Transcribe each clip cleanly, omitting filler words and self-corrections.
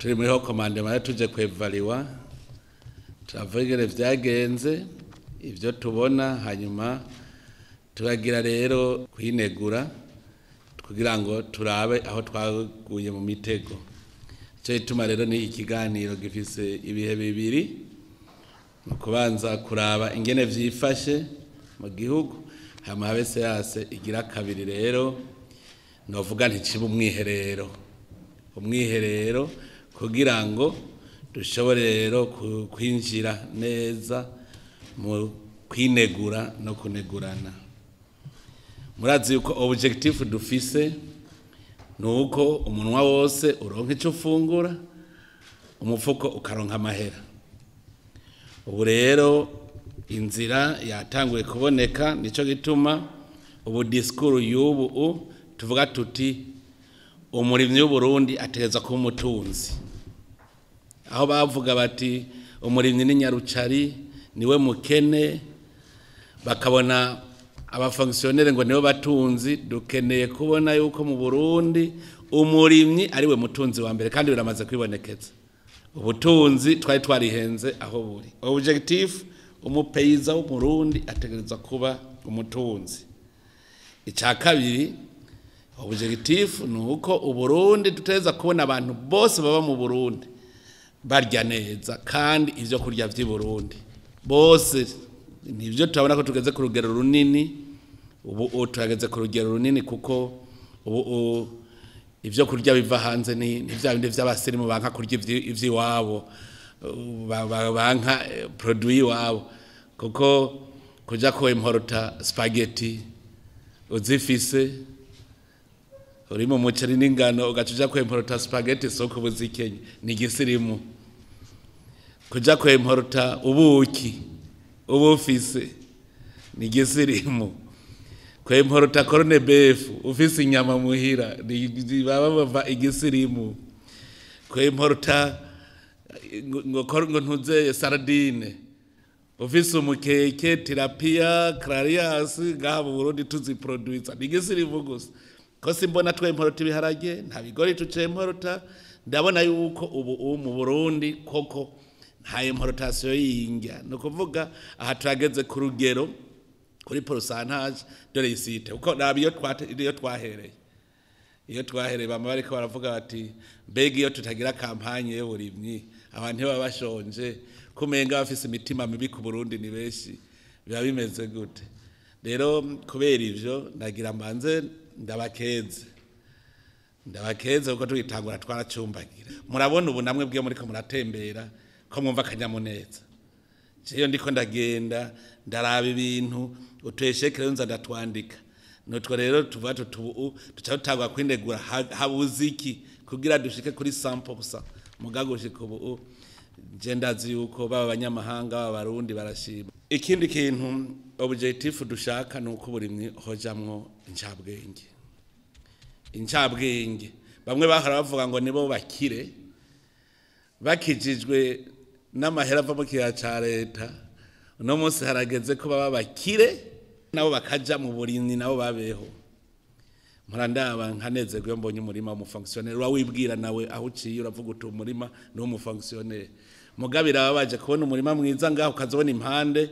Turi muri commandement tuje kwevaliwa, turavugere vyagenze ivyo tubona, hanyuma turagira rero kwinegura kugira ngo turabe aho twaguye mu mitego. Ico gituma rero ni ikiganiro gifise ibihe bibiri, mu kubanza kuraba ingene vyifashe mu gihugu, hama habe séance igira kabiri. Rero novuga nticiba umwiherero, umwiherero kugira ngo dushobore rero kwinjira neza mu kwinegura no kunegurana. Murazi yuko objectif dufise nuko umunwa wose uronka ico ufungura, umufuko ukaronka amahera. Ubu rero inzira yatanguye kuboneka, nico gituma ubu discours y'ubu tuvuga tuti umurimyi w'Uburundi ategeza kuba umutunzi. Aho bavuga bati umurimyi ni nyarucari, niwe mukene, bakabona abafonctionnaire ngo nibo batunzi, dukeneye kubona yuko mu Burundi umurimyi ariwe mutunzi wa mbere, kandi biramaze kwibonekeza. Ubutunzi twari twarihenze aho buri. Objectif, umupaysan w'Umurundi ategerezwa kuba umutunzi. Icya kabiri, objectif ni uko Uburundi duteza kubona abantu bose baba mu Burundi barya neza, kandi ivyo kurya vy'i Burundi bose. Nivyo turabona ko tugeze ku rugero runini ubu, turageze ku rugero runini, kuko ubu ivyo kurya biva hanze ni vya bindi vy'abasirimu banka kurya ivy'iwabo, banka produit iwabo, kuko kuja ko importa spaghetti uzifise uri mu muceri n'ingano, ugaca uja ko importa spaghetti, soko buzikenye, ni igisirimu. Kuja ko importa ubuki uba ufise ni igisirimu. Kwemporota corned-beef ufise inyama muhira baba bava igisirimu. Kwemporota ngo ntuzeye sardine ufise umukeke, tilapia, clarias ngaha mu Burundi tuziproduisa, ni igisirimu gusa. Ko simbona twemporota ibiharage, nta bigori tucemporota. Ndabona yuko ubu mu Burundi koko nta importation y'indya. Ni ukuvuga aha turageze ku rugero kuri pourcentage de réussite, kuko nabi iyo twahereye, bama bariko baravuga bati mbega iyo tutagira campagne y'uburimyi abantu baba bashonje, kumenga bafise imitima mibi ku Burundi ni benshi, biba bimeze gute? Rero kubera ivyo nagira mbanze ndabakeze, ndabakeze kuko tugitangura twaracumbagira. Murabona ubu namwe bwiyo muriko muratembera ko mwumva akanyamuneza. Jewe ndiko ndagenda ndaraba ibintu utweshekere nza ndatwandika. Nutwo rero tuvuga tuti tuca dutangwa kwinegura, habuze iki kugira dushike kuri 100%? Mugago gushika ubu je ndazi yuko baba abanyamahanga, baba Abarundi barashima. Ikindi kintu, objectif dushaka ni uko uburimyi hojamwo incabwenge. Incabwenge bamwe bahora bavuga ngo nibo bakire, bakijijwe n'amahera ava mu kigega ca leta. Uno munsi harageze ko baba bakire nabo bakaja mu burimyi, nabo babeho. Mpora ndaba nkanezerwa iyo mbonye umurima w'umufonctionnaire. Urawibwira nawe aho uciye, uravuga uti umurima ni uw'umufonctionnaire. Mugabo birababaje kubona umurima mwiza ngaho, ukazobona impande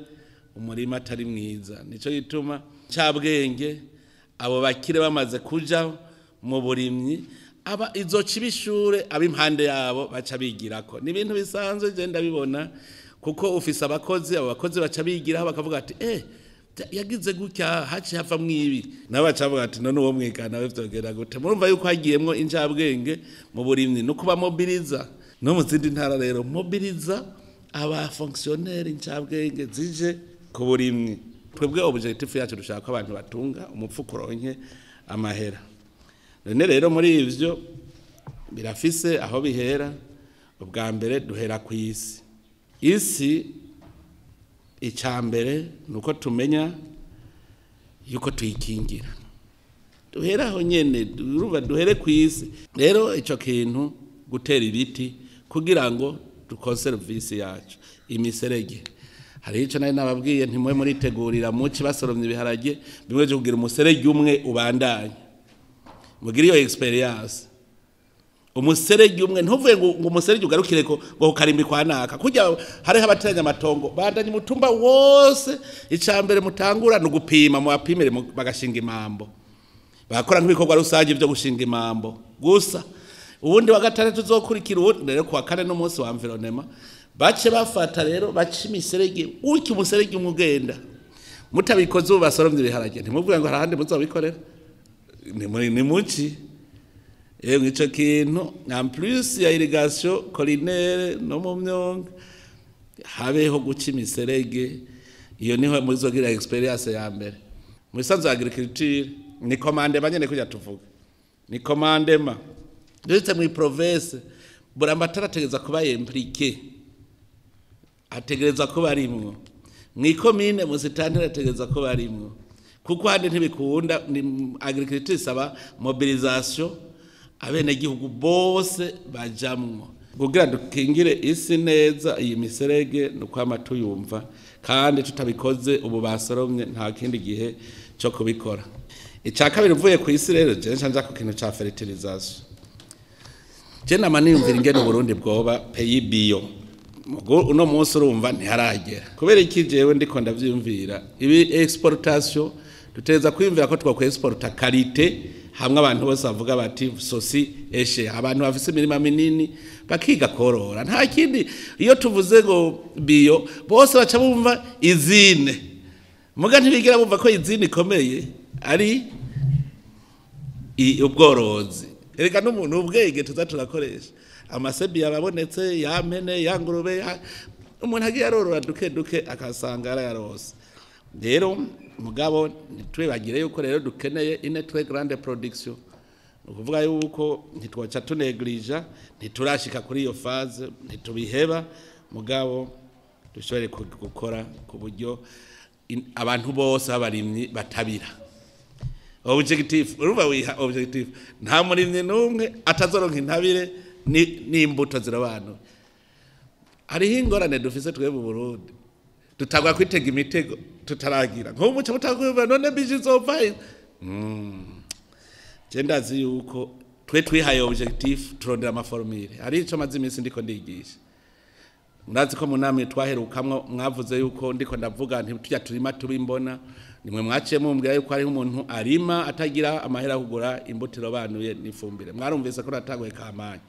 umurima atari mwiza. Nico gituma cabwenge abo bakire bamaze kuja mu burimyi, aba izoca ibishure ab'impande yabo baca bigirako. Ni ibintu bisanzwe, je ndabibona, kuko ufise abakozi, abo bakozi baca bigiraho bakavuga ati yagize gutya haciye havamwo ibi, nabo baca bavuga ati none uwo mwigana we vyogera gute? Murumva yuko hagiyemwo incabwenge mu burimyi no kubamobiliza no mu zindi ntara. Rero mobiliza aba fonctionnaire, incabwenge zije ku burimyi. Twebwe objectif yacu dushaka ko abantu batunga umupfuko, uronke amahera. None rero muri ivyo birafise aho bihera. Ubwa mbere duhera ku isi. Isi icya mbere ni uko tumenya yuko tuyikingira. Duhera aho nyene, urumva duhere ku isi. Rero ico kintu gutera ibiti kugira ngo dukonserve isi yacu, imiserege. Hari ico nari nababwiye, ntimwe muritegurira muci basoromye ibiharage bimwe byo kugira umuserege umwe ubandanye, mugire iyo expérience. Umuserege umwe ntuvuye ngo umuserege ugarukire ko ngo karimbi kwa naka kujya hariho abateranya amatongo bandanye umutumba wose. Icambere mutangura no gupima mu bapimire bagashinga imambo, bakora nk'ibikorwa rusange byo gushinga imambo gusa. Ubundi wa gatandatu uzokurikira ubundi rero kuwa kane n'umunsi wa environnement bace bafata rero bace imiserege uki umuserege umugenda mutabikoze ubu basoromye ibiharage ntimuvuge ngo harahandi muzobikorera ni muci. Ewe ico kintu en plus ya irrigation collinaire no mu myonga habeho guca imiserege, iyo niho muzogira experience ya mbere. Mu sanzu agriculture ni commandement nyene kujya tuvuga ni commandement ndetse mu province buramatara ategereza kuba impliqué, ategereza kuba arimwo mu commune musitantera ategereza kuba arimwo, kuko handi ntibikunda. Ni agriculture isaba mobilisation abene gihugu bose bajamwo kugira dukingire isi neza. Iyi miserege nuko tuyumva kandi tutabikoze ubu basoromye nta kindi gihe cyo kubikora. Icya kabiri uvuye ku isi rero je nshanja ku kintu ca fertilisation. Je nama niyumvira ingene Burundi bwoba pays bio uno munsi urumva ntiharagera. Kubera iki jewe ndiko ndavyiyumvira ibi exportation, duteza kwiyumvira ko twakwe exporta qualité hamwe abantu bose bavuga bati sosi eshe, abantu bafise imirima minini bakiga korora nta kindi. Iyo tuvuze ngo bio bose baca bumva izine, muga ntibigira bumva ko izine ikomeye ari ubworozi. Erega n'umuntu ubwenge tuza turakoresha amasebi yababonetse ya mpene ya ngurube, umuntu agiye arorora duke duke akasanga arayarose. Rero mugabo ntitwibagire yuko rero dukeneye une très grande production, ukuvuga yuko ntitwoca tuneglija, ntiturashika kuri iyo phase, ntitubiheba, mugabo dushobore gukora ku buryo abantu bose abarimyi batabira. Objectif urumva wiha objectif, nta murimyi n'umwe atazoronka intabire n'imbuto zirabantu. Hariho ingorane dufise twebwe mu Burundi, tutagwa kwitega imitego tutaragira nko muco mutakwumva none bije izopfa. Je ndazi yuko twe twihaye objectif turondera amaformule. Hari ico maze iminsi ndiko ndigisha, murazi ko mu nama twaherukamwo mwavuze yuko ndiko ndavuga nti tujya turima tubimbona, nimwe mwaciye mumbwira yuko hariho umuntu arima atagira amahera kugura imbuto irobanuye n'ifumbire. Mwarumvise ko natanguye kamanya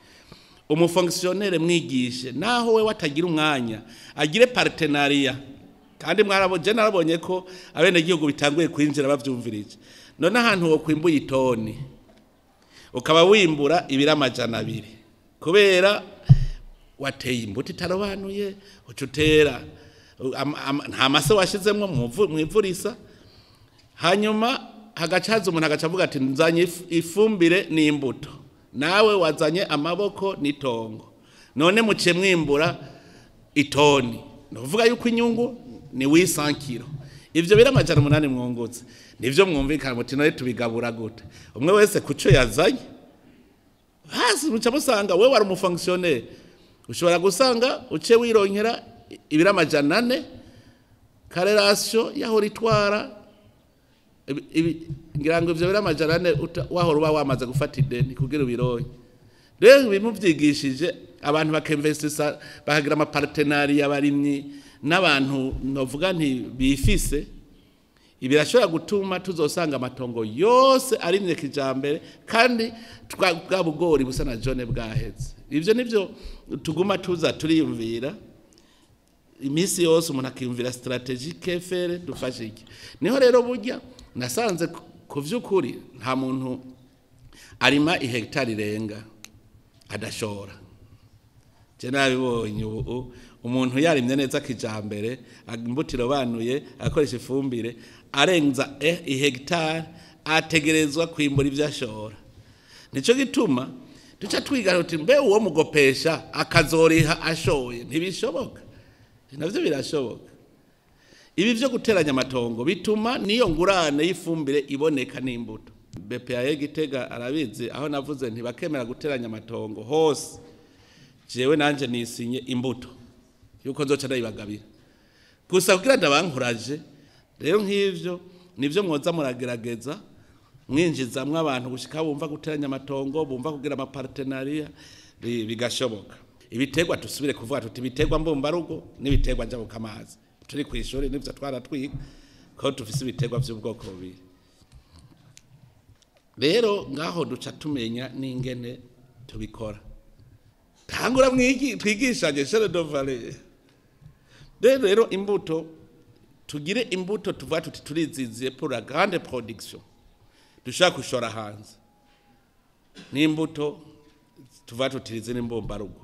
umufonctionnaire mwigishe naho we watagira umwanya agire partenariat, kandi mwarabo je narabonye ko abene gihugu bitanguye kwinjira bavyumvirije. None ahantu wo kwimbuye itoni ukaba wimbura ibira 200 kubera wateye imbuto itarobanuye, ucutera nta mase washizemwo mwivurisa, hanyuma hagacaza umuntu agacavuga ati nzanye ifumbire n'imbuto, nawe wazanye amaboko n'itongo, none muce mwimbura itoni, nuvuga yuko inyungu ni 800 kilo. Ivyo bira 800 mwungutse nivyo mwumvikana muti none tubigabura gute? Umwe wese kuco yazanye hasi muca musanga wewe wari umufonctionnaire ushobora gusanga uce wironkera ibira 400 karelation yahora itwara ngira ngo ivyo bira 400 wahora uba wamaze gufata ideni kugira ubironke. Rero bimuvyigishije abantu bakemvestisa bakagira ama partenariat abarimyi n'abantu novuga nti bifise, ibirashobora gutuma tuzosanga amatongo yose arimye kijambere kandi bwa bugori busa na jone bwahetse. Ivyo nivyo tuguma tuza turiyumvira imisi yose, umuntu akiyumvira strategique fere dufashe iki. Niho rero burya nasanze ku vy'ukuri nta muntu arima ihektari irenga adashora. Je nabibonye ubu umuntu yarimye neza kijambere imbuto irobanuye akoresha ifumbire arenza ihektari ategerezwa kwimbura ivyo ashora. Nico gituma duca twiga uti mbe uwo mugopesha akazoriha ashoye ntibishoboka, navyo birashoboka. Ibi vyo guteranya amatongo bituma niyo ngurane y'ifumbire iboneka n'imbuto. BPA Gitega arabizi aho navuze ntibakemera guteranya amatongo hose, jewe nanje nisinye imbuto yuko nzoca ndayibagabira gusa kugira ndabankuraje. Rero nk'ivyo nivyo mwoza muragerageza. Mwinjizamwe abantu gushika bumva guteranya amatongo, bumva kugira ama partenariat, bigashoboka. Ibitegwa tusubire kuvuga tuti ibitegwa mbumbarugo n'ibitegwa njabukamazi. Turi kw'ishuri nivyo twaratwiga ko tufise ibitegwa vy'ubwoko bubiri. Rero ngaho duca tumenya n'ingene tubikora. Tangura mwigi twigishanye chere de vallée. Rero imbuto tugire imbuto tuvuga tuti turiziziye pour la grande production. Dushaka gushora hanze. N'imbuto tuvuga tutirize n'imbumbarugo.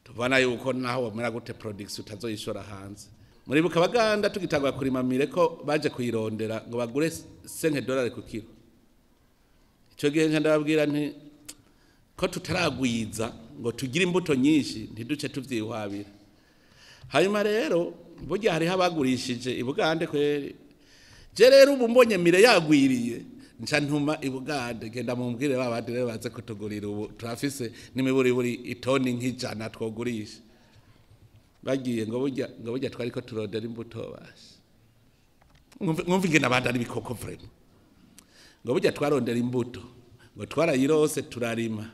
Tubona yuko naho wamera gute production utazoyishora hanze. Muribuka Abaganda tugitangwa kurima mire ko baje kuyirondera ngo bagure $5 ku kilo. Ico gihe nca ndababwira nti ko tutaragwiza ngo tugire imbuto nyinshi ntiduce tuvyihwabira. Hanyuma rero burya hariho abagurishije i Bugande kweri. Je rero ubu mbonye mire yagwiriye nca ntuma i Bugande genda mumbwire babandi rero baze kutugurira, ubu turafise n'imiburiburi itoni nk'ijana twogurisha. Bagiye ngo burya twariko turondera imbuto basi. Mwumve ingene abandi ari ibikoko vraiment. Ngo burya twarondera imbuto ngo twarayirose turarima,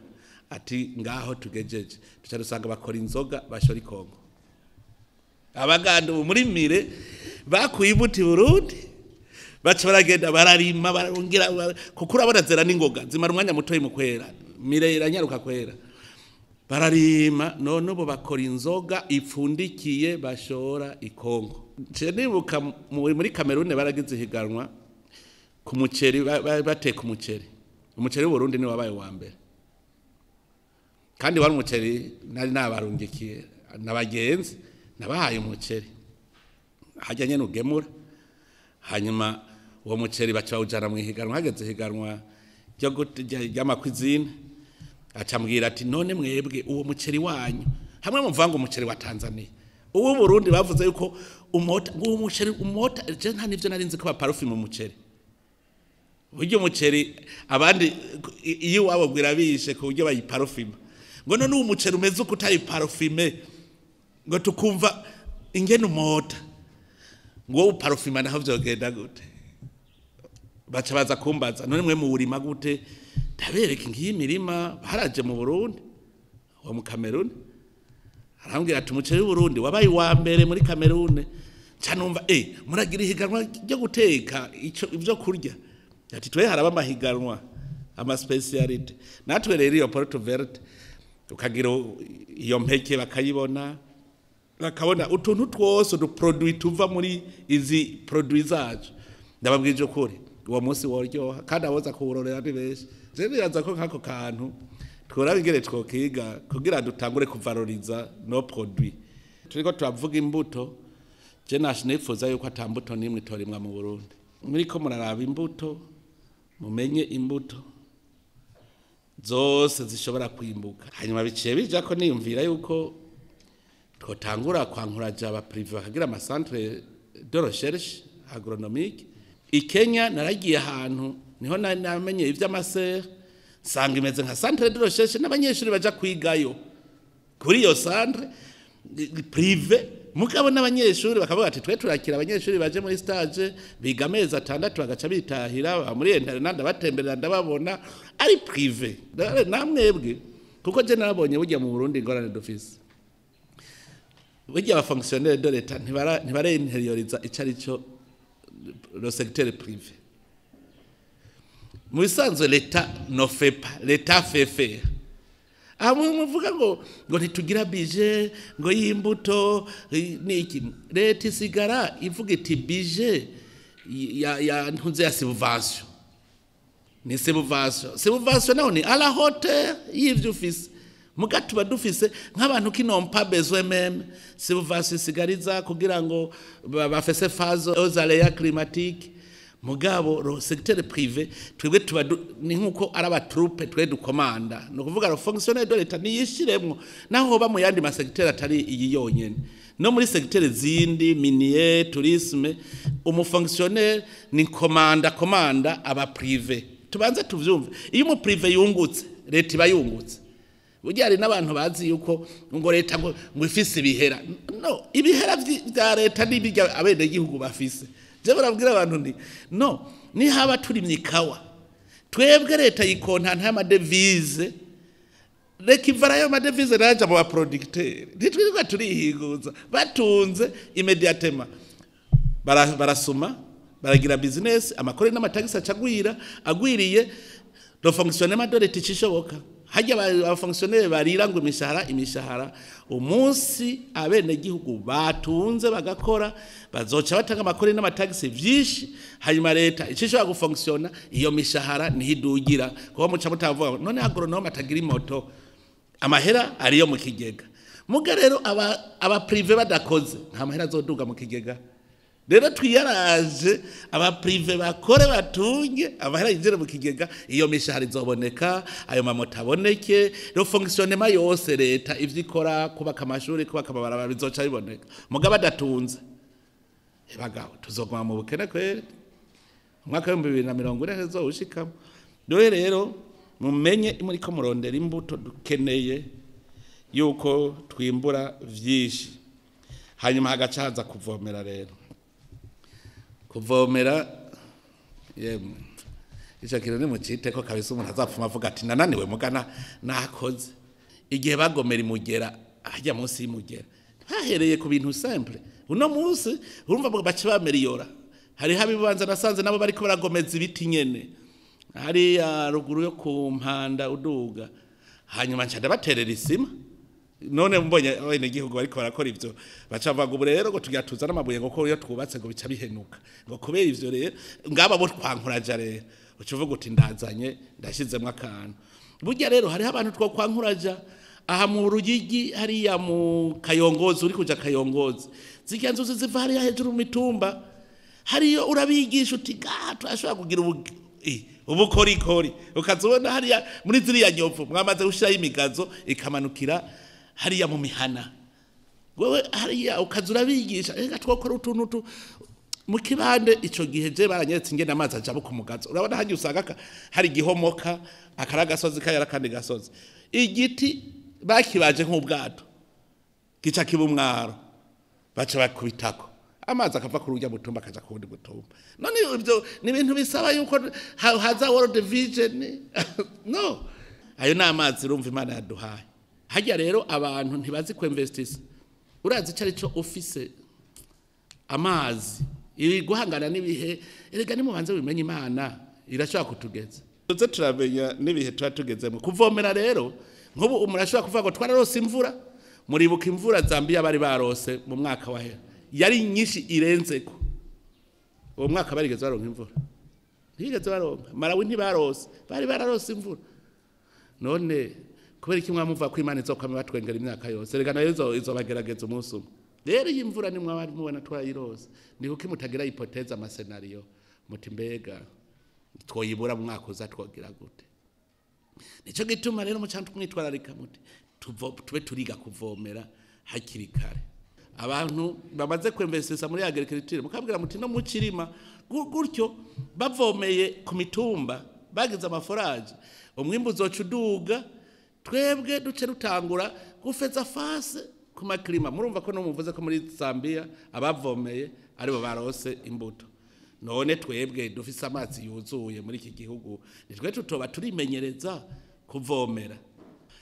ati ngaho tugejeje duca dusanga bakora inzoga bashora ikongo. Abaganda ubu muri mire bakuye imbuto i Burundi baca baragenda bararima barongera, kuko urabona zera n'ingoga zimara umwanya mutoyi mu kwera, mire iranyaruka kwera. Bararima none ubu bakora inzoga ipfundikiye bashora ikongo. Nce nibuka muri Kamerune baragize ihiganwa ku muceri, bateka umuceri. Umuceri w'u Burundi ni wabaye wa mbere. Kandi wari umuceri nari nabarungikiye nabagenzi nabahaye umuceri. Hajya nyene ugemura. Hanyuma uwo muceri baca bawujana mu ihiganwa, hageze ihiganwa ry'amakwizine acambwira ati none mwebwe uwo muceri wanyu hamwe muvanga umuceri wa Tanzania uwo Burundi bavuze yuko umota, uwo muceri umota, je nta nivyo nari nzi ko baparufi mu muceri. Buryo umuceri abandi iyo wababwira bishe ku buryo bayiparufima, ngo none uwo muceri umeze uko utayiparufime ngo tukumva ingene umota, ngo uparufima naho vyogenda gute? Baca baza kumbaza none mwe muwurima gute? Ndabereka ngiyi mirima baraje mu Burundi wa mu Cameroon, arambwira ati umuceri w'u Burundi wabaye wa mbere muri Cameroon. Nca numva muragira ihiganwa ryo guteka ico ivyo kurya, ati twe haraba amahiganwa ama speciality. Natwe rero iyo porte verte ukagira iyo mpeke bakayibona, bakabona utuntu twose du produit tuva muri izi produit zacu. Ndababwije ukuri uwo munsi woryoha kandi aboza kuwurorera ni benshi. Je nibaza ko nk'ako kantu twora ingene twokiga kugira dutangure kuvaloriza no produit. Turiko turavuga imbuto, je nifuza yuko ata mbuto nimwe itorimwa mu Burundi. Muriko muraraba imbuto, mumenye imbuto zose zishobora kwimbuka. Hanyuma biciye bija ko niyumvira yuko twotangura kwankuraja aba privé bakagira ama centre de recherche agronomique. I Kenya naragiye ahantu niho namenye ivy'amasere, nsanga imeze nka centre de recherche n'abanyeshuri baja kwigayo kuri iyo centre privé. Mugabo n'abanyeshuri bakavuga ati twe turakira abanyeshuri baje muri stage biga amezi 6 bagaca bitahira muri internat, ndabatemberera ndababona ari privé. Namwebwe kuko je narabonye burya mu Burundi ingorane dufise, burya aba fonctionnaire de l'État ntibara interioriza ico ari cyo le secteur privé. Mu bisanzwe l'État ne fait pas, l'État fait faire. Amwe muvuga ngo ntitugira budget ngo y'imbuto niki, leta isigara ivuga iti budget ya ntunze ya subvention. Ni subvention. Subvention naho ni à la hauteur y'ivyo ufise. Muga tuba dufise nk'abantu qui n'ont pas besoin même subvention isigariza kugira ngo bafese phase aux aléas climatiques. Mugabo le secteur privé twebwe tuba ni nkuko ari aba troupe twe dukomanda, no kuvuga le fonctionnaire de l'État niyishiremwo naho hoba mu yandi ma secteur atari iyi yonyene, no muri secteur zindi minier, tourisme, umu fonctionnaire ni komanda aba privé. Tubanze tuvyumve, iyo umu privé yungutse leta iba yungutse. Burya hari n'abantu bazi yuko ngo leta ngo ifise ibihera. No, ibihera vya leta n'ibirya abenegihugu bafise. Je barabwira abantu nti no ni haba turimye ikawa, twebwe leta yikonta nta madevize, reka ivara ayo madevize naja mu baproducteur, ntitwirirwa turihiguza, batunze immédiatement barasuma, baragira business, amakore n'amatagisi acagwira, agwiriye le fonctionnement de l'État icishoboka. Hajya abafonctionnaire barira ngo imishahara imishahara, umunsi abene gihugu batunze bagakora bazoca batanga amakore n'amatagisi vyinshi, hanyuma leta icishobora gufonctiona, iyo mishahara ntidugira kuko muca mutavuga none agronome atagira imoto, amahera ariyo mu kigega. Muga rero aba privé badakoze nta mahera azoduga mu kigega. Rero twiyaraje aba privé bakore batunge amahera yinjire mu kigega, iyo mishahara izoboneka, ayo mamoto aboneke, rero fonctionnement yose leta ivyo ikora, kubaka amashuri, kubaka amabarabara, bizoca biboneka. Muga badatunze, bagabo tuzoguma mu bukene kweri, umwaka w'ibihumbi bibiri na mirongo ine ntizowushikamo. Dore rero mumenye muriko murondera imbuto, dukeneye yuko twimbura vyinshi. Hanyuma hagaca haza kuvomera. Rero kuvomera, yemwe, ico kintu nimuciteko kabisa, umuntu azapfuma avuga ati nananiwe mugana nakoze. Igihe bagomera imugera hajya munsi y'imugera, bahereye ku bintu simple. Uno munsi urumva baca bameriyora, hariho abibanza nasanze nabo bariko baragomeza ibiti nyene hariya ruguru yo ku mpanda uduga, hanyuma nca ndabaterera isima. None mbonye abene gihugu bariko barakora ivyo, baca bavuga ubu rero ngo tugira tuzana amabuye, ngo ko iyo twubatse ngo bica bihenuka, ngo kubera ivyo rero ngaba bo twankuraja. Rero uca uvuga uti ndazanye ndashizemwo akantu. Burya rero hariho abantu two kwankuraja aha mu Ruyigi, hariya mu Kayongozi, uri kuja Kayongozi, zirya nzuzi ziva hariya hejuru mu mitumba, hariyo urabigisha uti ga turashobora kugira ubukorikori, ukazibona hariya muri ziriya nyovu mwamaze gushiraho imigazo ikamanukira hariya mu mihana. Wewe hariya ukaza urabigisha, reka twokora utuntu tu mu kibande. Ico gihe je baranyeretse ingene amazi ajabuka umugazo. Urabona hajya usanga hari igihomoka, akari agasozi kayara kandi gasozi, igiti bakibaje nk'ubwato gica kiba umwaro, baca bakubitako amazi akava ku rujya mutumba akaja ku wundi mutumba. None ivyo ni ibintu bisaba yuko haza World Vision? No, ayo ni amazi urumva Imana yaduhaye. Hajya rero abantu ntibazi kwinvestisa. Urazi ico ari cyo ufise amazi, ibi guhangana n'ibihe. Erega nimubanze bimenye Imana irashobora kutugeza, tuze turamenya n'ibihe tuba tugezemo. Kuvomera rero, nk'ubu murashobora kuvuga ngo twararose imvura. Muribuka imvura Zambia bari barose mu mwaka wahera, yari nyinshi irenzeko. Uwo mwaka barigeze baronka imvura? Ntibigeze baronka. Malawi ntibarose, bari bararose imvura. None kubera iki mwamuva ko Imana izokwama batwengera imyaka yose? Reka nayo izobagerageza umunsi umwe. Rero iyi mvura ni mwaba mubona twayirose, ni kuki mutagira hypothèse, amascénario, muti mbega twoyibura mu mwaka uza twogira gute? Nico gituma rero muca mwitwararika muti tube turiga kuvomera hakiri kare. Abantu bamaze kwinvestisa muri agriculture, mukabwira muti no mukirima gutyo, bavomeye ku mitumba, bagize amaforages, umwimbu uzoca uduga, twebwe duce rutangura gufeza face ku maclimat. Murumva ko no muvuze ko muri Zambia abavomeye aribo barose imbuto. None twebwe dufise amazi yuzuye muri iki gihugu, nitwe tutoba turimenyereza kuvomera?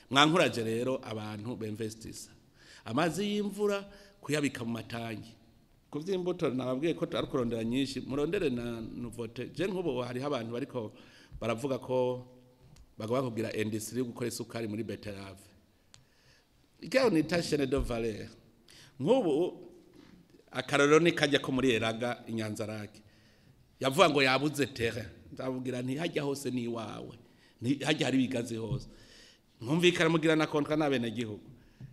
Mwankuraje rero abantu bemvestisa amazi y'imvura, kuyabika mu matangi. Ku vy'imbuto nababwiye ko ari kurondera nyinshi, murondere na nouveauté. Je nk'ubu hariho abantu bariko baravuga ko bagomba kugira industrie yo gukora isukari muri betterave, ikayo nita chaîne de valeur. Nk'ubu akarorero ni kajya ko muri Eraga Inyanzarake, yavuga ngo yabuze terrain. Ndavugira nti hajya hose ni iwawe, hajya hari ibigazi hose. Nkumvikana mugira na contrat n'abene gihugu.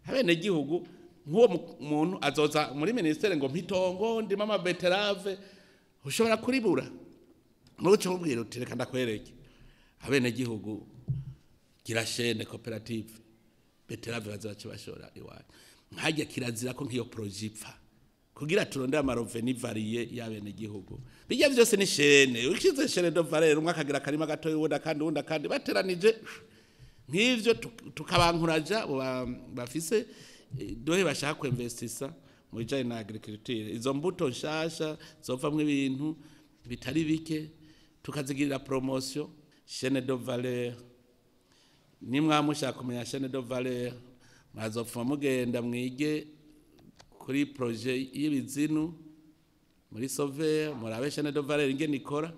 Abene gihugu nk'uwo muntu azoza muri ministère ngo mpitongo ndimo ama betterave, ushobora kuribura. Muco mubwira uti reka ndakwereke, abene gihugu gira chaîne coopérative, betterave bazaca bashora iwanyu. Nkajya kirazira ko nk'iyo projet ipfa kugira turondere amarevenus variés y'abene gihugu. Bijya byose ni chaîne, ushize chaîne de valeur, umwe akagira akarima gato, uwundi akandi, uwundi akandi, bateranije nk'ivyo tukabankuraja bafise dohe bashaka kwinvestisa. mu bijanye na agriculture. Izo mbuto nshasha zovamwo ibintu bitari bike tukazigirira promotion, chaîne de valeur. Nimwa mushaka kumenya chaîne de valeur, mwazopfuma mugenda mwige kuri projet y'ibizinu muri Sauver, murabe chaîne de valeur ingene ikora.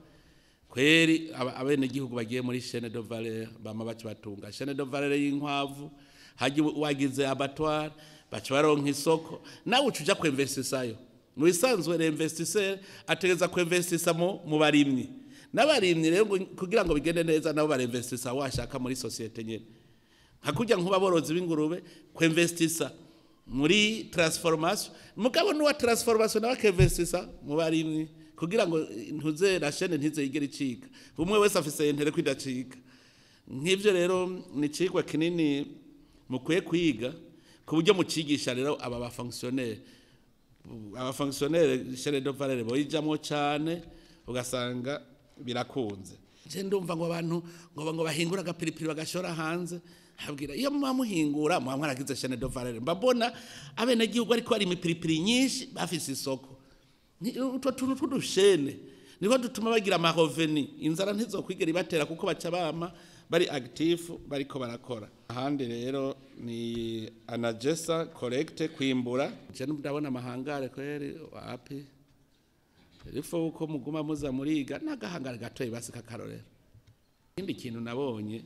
Kweri abenegihugu bagiye muri chaîne de valeur bama baca batunga chaîne de valeur y'inkwavu, haji wagize abattoir baca baronka isoko, nawe uca uja kwinvestisayo. Mu bisanzwe l'investisseur ategeza kwinvestisa mu barimyi, n'abarimyi rero kugira ngo bigende neza nabo barinvestisa washaka muri societe nyene, nka kurya nkuba borozi b'ingurube kwinvestisa muri transformation, mugabo n'uwa transformation nawe akinvestisa mu barimyi kugira ngo ntuze la chaîne ntize igere icika, umwe wese afise intere kwidacika. Nk'ivyo rero ni cigwa kinini mukwiye kwiga ku buryo mucigisha rero aba ba fonctionnaire, aba fonctionnaire chaîne de valeur boyijamwo cane ugasanga birakunze. Je ndumva ngo abantu ngo bahingura agapiripiri bagashora hanze, habwira iyo muba muhingura muba mwaragize chaîne de valeur. Mbabona abenegihugu ariko ari imipiripiri nyinshi bafise isoko, utwo tuntu tw'udushene niko dutuma bagira amahoveni, inzara ntizokwigera ibatera kuko baca bama bari active bariko barakora. Ahandi rero ni anagesa collecte kwimbura. Je ndabona amahangare kweri wapi rifo uko muguma muza muriga n'agahangare gatoyi basi kakarorero. Ikindi kintu nabonye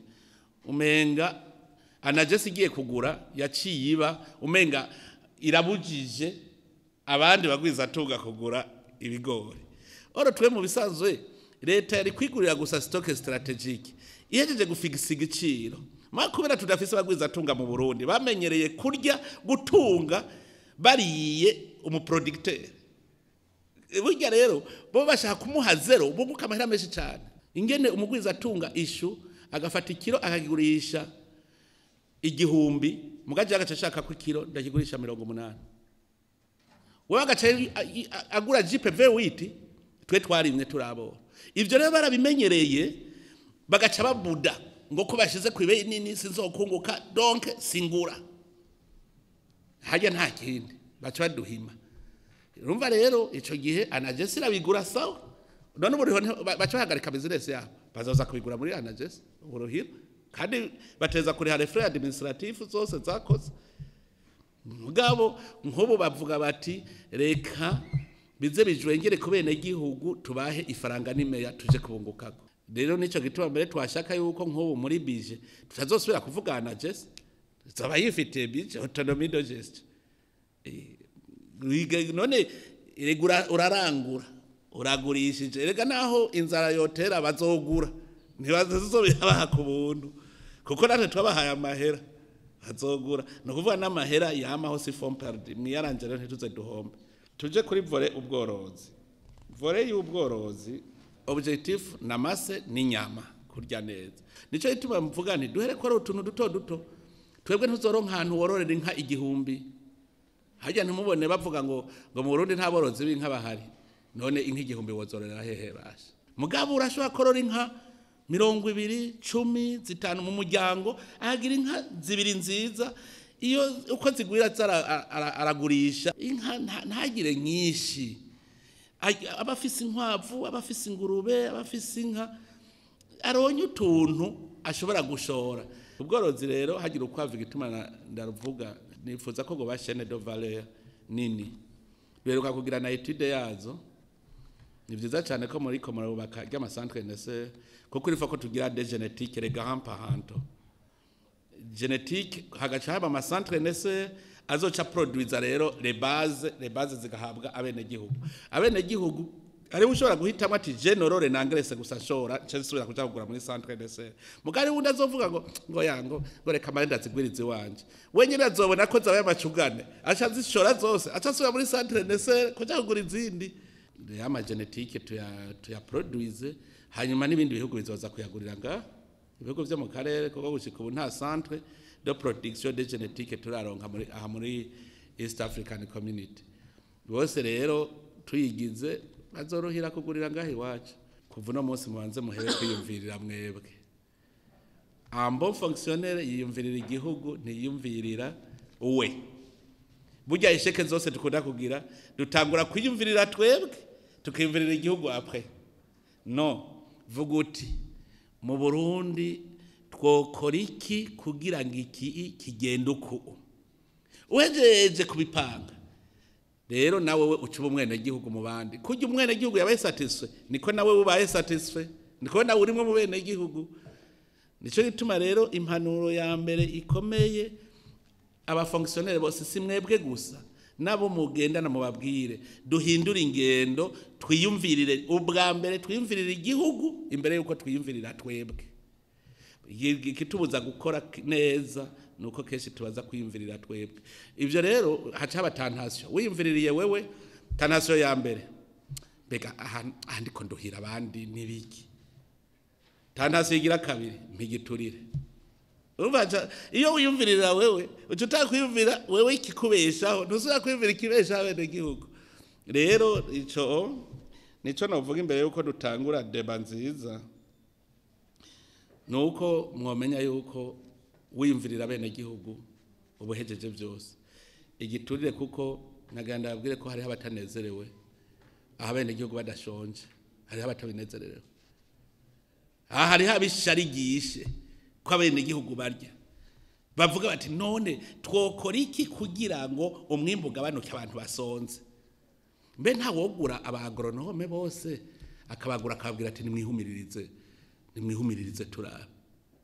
umenga anagesa igiye kugura yaciye iba umenga irabujije abandi bagwiza tunga kugura ibigori. Oro twe mu bisanzwe leta yari kwigurira gusa stock strategique ihejeje gufigisa igiciro. Makubera tudafise bagwiza tunga mu Burundi bamenyereye kurya gutunga bariye umuproducteur. Burya rero bo bashaka kumuha zero bunguka amahera menshi cyane. Ingene umugwiza tunga ishu agafata ikiro akakigurisha 1000 mugaje agaca ashaka ku kiro ndakigurisha 80. Wewe agaca agura Jeep V8 twe twarimye turabo. Ivyo rero barabimenyereye bagaca babuda ngo ko bashize ku ibeyi nini sinzokunguka, donc singura. Hajya nta kindi baca baduhima. Urumva rero ico gihe anagesi irabigura sawa, none ubu baca bahagarika business yabo bazoza kubigura muri anagesi uburuhira, kandi bateza kuriha les frais administratifs zose zakoze. Mugabo nkubu bavuga bati reka bize bijwengere ku bene gihugu tubahe ifaranga n'imeya tuje kubungukako. Rero nico gituma mbere twashaka yuko nkubu muri bije tutazosubira kuvugana jesi zaba yifitiye bije autonomie de gestion. None iregura urarangura uragurishije, erega naho inzara yotera bazogura ntibazobibaha ku buntu kuko natwe twabahaye amahera azogura. No kuvuga n'amahera yamaho si fond perdu mwiyaranje rero ntituze duhombe. Tuje kuri vore ubworozi. Vore y'ubworozi objectif namase n'inyama kurya neza. Nico gituma mvuga nti duhere ko ari utuntu duto duto. Twebwe ntuzoronka ahantu wororera inka 1000. Hajya ntimubone bavuga ngo mu Burundi nta borozi b'inka bahari. None inka 1000 wozorera hehe basha? Mugabo urashobora korora inka 20, 10, 5 mu muryango, ahagira inka zibiri nziza, iyo uko zigwira aragurisha inka ntagire nyinshi. Abafise inkwavu, abafise ingurube, abafise inka, aronye utuntu ashobora gushora. Ubworozi rero hagira ukwavu igituma ndaruvuga nifuza ko ngo chaîne de valeur nini. Beruka kugira na etude yazo. Ni vyiza cyane ko muri komora bubaka ry'ama centre NSE kuko urifa ko tugira des génétiques les grands parents. Génétique hagaca haba ama centre NSE azoca produiza rero les bases zigahabwa abene gihugu. Abene gihugu ari ushobora guhitamo ati je norore nangrese gusa shora nce nsubira kuja kugura muri centre NSE. Mugari wundi azovuga ngo yango ngo reka marenda zigwirize wanje. Wenyine azobona ko zabaye amacugane aca zishora zose aca asubira muri centre NSE kuja kugura izindi. Ama génétique tuya produise hanyuma n'ibindi bihugu bizoza kuyagurira nga ibihugu vyo mu karere kuko gushika ubu nta centre de production de génétique turaronka muri aha muri East African Community. Bose rero tuyigize bazorohira kugurira ngaho iwacu. Kuva uno munsi mubanze muhere kwiyumvirira mwebwe. Un bon fonctionnaire yiyumvirira igihugu ntiyumvirira uwe. Burya échecs zose dukunda kugira, dutangura kwiyumvirira twebwe, tukiyumvirira igihugu après. No vuga uti: mu Burundi twokora iki kugira ngo iki kigende uku? Uhejeje kubipanga rero, nawe we uca uba umwenegihugu mu bandi. Kurya umwenegihugu yabaye satisfait, niko nawe ubaye satisfait, niko nawe urimwe mu benegihugu. Nico gituma rero impanuro ya mbere ikomeye, abafonctionnaires bose, si mwebwe gusa, nabo mugendana mubabwire duhindure ingendo, twiyumvirire ubwa mbere, twiyumvirire igihugu imbere yuko twiyumvirira twebwe. Ikitubuza gukora neza nuko kenshi tubaza kwiyumvirira twebwe. Ibyo rero haca haba tentation. Wiyumviririye wewe, tentation ya mbere: mbega aha aha ndiko nduhira abandi n'ibiki? Tentation igira kabiri: mpigiturire. Urumva iyo wiyumvirira wewe, uca utakwiyumvira wewe ikikubeshaho, ntusubira kwiyumvira ikibeshaho abenegihugu. Rero ico nico novuga imbere yuko dutangura débat nziza, nuko mwomenya yuko wiyumvirira abenegihugu ubuhejeje byose. Igiturire, kuko naganda babwire ko hariho abatanezerewe aho abenegihugu badashonje, hariho abatabinezerewe aha, hariho abisharigishe ko abenegihugu barya, bavuga bati: none twokora iki kugira ngo umwimbu ugabanuke, abantu basonze? Mbe ntawogura abagoronome bose, akabagura, akababwira ati: nimwihumiririze, nimwihumiririze turabe?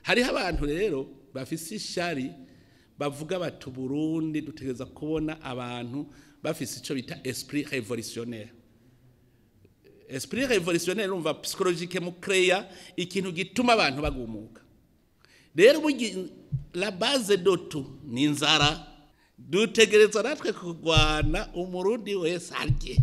Hariho abantu rero bafise ishari, bavuga bati: Burundi dutegereza kubona abantu bafise ico bita esprit révolutionnaire. Esprit révolutionnaire, urumva, psychologique, mu créer ikintu gituma abantu bagumuka. Rero burya la base de tout ni inzara. Dutegereza natwe kurwana, Umurundi wese arye.